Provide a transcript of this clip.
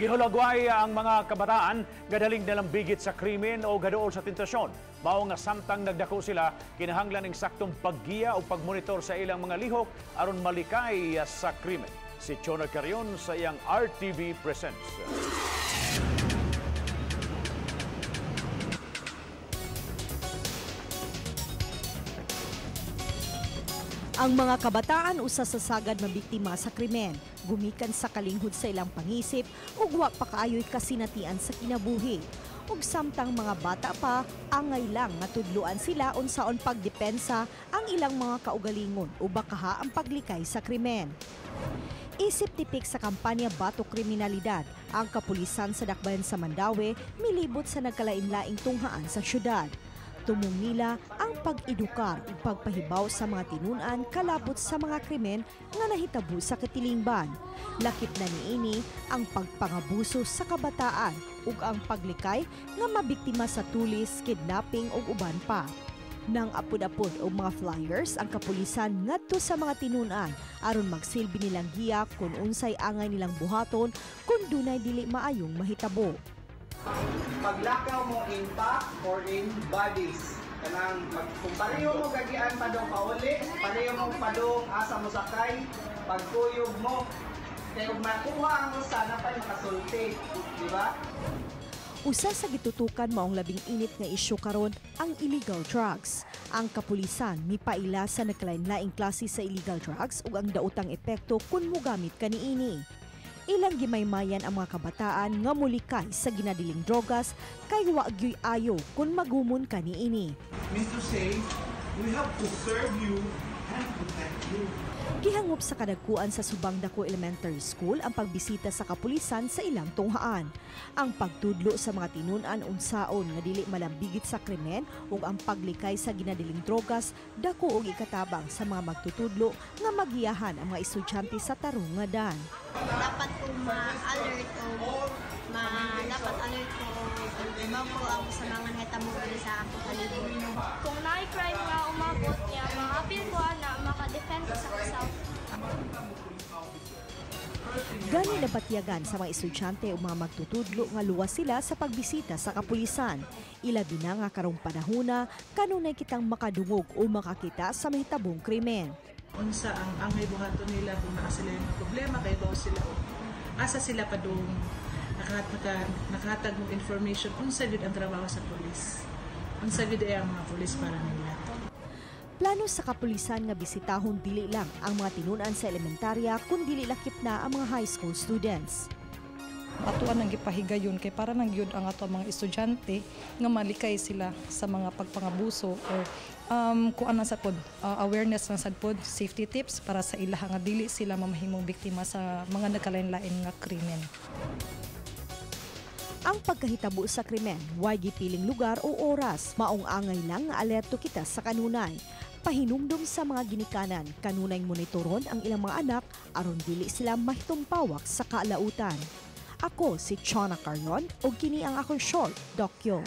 Gihulagway ang mga kabataan gadaling nalambigit sa krimen o gaduol sa tentasyon. Mao nga samtang nagdako sila, kinahanglan ing saktong paggiya o pagmonitor sa ilang mga lihok aron malikay sa krimen. Si Chona Carion sa iyang RTV Presents. Ang mga kabataan usa sa sagad mabiktima sa krimen, gumikan sa kalinghod sa ilang pangisip ug wa pa kaayoy kasinatian sa kinabuhi. Ug samtang mga bata pa, angay lang nga tudloan sila unsaon pagdepensa ang ilang mga kaugalingon o bakaha ang paglikay sa krimen. Isip tipik sa kampanya Bato Kriminalidad, ang kapulisan sa Dakbayan sa Mandaue milibot sa nagkalain-laing tunghaan sa syudad. Tumong nila ang pag-edukar ug pagpahibaw sa mga tinun-an kalabot sa mga krimen nga nahitabo sa katilingban. Lakip na niini ang pagpangabuso sa kabataan ug ang paglikay nga mabiktima sa tulis, kidnapping ug uban pa. Nang apod-apod og mga flyers ang kapulisan ngadto sa mga tinun-an aron magsilbi nilang giya kung unsay angay nilang buhaton kung dunay dili maayong mahitabo. Paglakaw mo in pack or in bodies. Kanang kung pareho mo gagian padong pauli, pareho mo padong asa mo sakay, pagkuyog mo kay ug makuha ang usa na pay makasulti, di ba? Usa sa gitutukan maong labing init nga isyu karon ang illegal drugs. Ang kapulisan mipaila sa nagkalain-laing klase sa illegal drugs ug ang daotang epekto kun mogamit kaniini. Ilang gimaymayan ang mga kabataan nga mulikay sa ginadiling drogas kay wa gyoy ayo kun magumon kaniini. Means to say, we have to serve you and protect you. Gihangop sa kadagkuan sa Subang Dako Elementary School ang pagbisita sa kapulisan sa ilang tunghaan. Ang pagtudlo sa mga tinun-an unsaon nga dili malambigit sa krimen ug ang paglikay sa ginadiling drogas dako og ikatabang sa mga magtutudlo nga magiyahan ang mga estudyante sa tarong nga dan. Dapat ko ma-alert o dapat alert ko ko ang sa mga nahitabo sa akong palibot. Kung naay crime nga umabot niya, ma-appeal ko ana, maka-defend ko sa myself. Gani napatyagan sa mga estudyante o mga magtutudlo nga luwas sila sa pagbisita sa kapulisan. Ilabi na nga karong panahona, kanunay kitang makadungog o makakita sa mahitabong krimen. Unsa ang angay buhaton nila kung naa sila yung problema, kay bawo sila o asa sila padung nakahatag mong information unsa gyud ang trabaho sa pulis. Unsa gyud ay ang mga pulis para nila. Plano sa kapulisan nga bisitahon dili lang ang mga tinun-an sa elementarya kun dili lakip na ang mga high school students. Atuan ang gipahigayon kay para nang gyud ang ato mga estudyante nga malikay sila sa mga pagpangabuso or kuan na sa pod awareness na sad pod, safety tips para sa ilaha nga dili sila mamahimong biktima sa mga nagkalain-lain nga krimen. Ang pagkahitabo sa krimen, way gipiling lugar o oras, maong angay lang nga alerto kita sa kanunay. Pahinumdum sa mga ginikanan, kanunay monitoron ang ilang mga anak aron dili sila mahitumpawak sa kaalautan. Ako si Chona Carion ug kini ang akong short dokyo.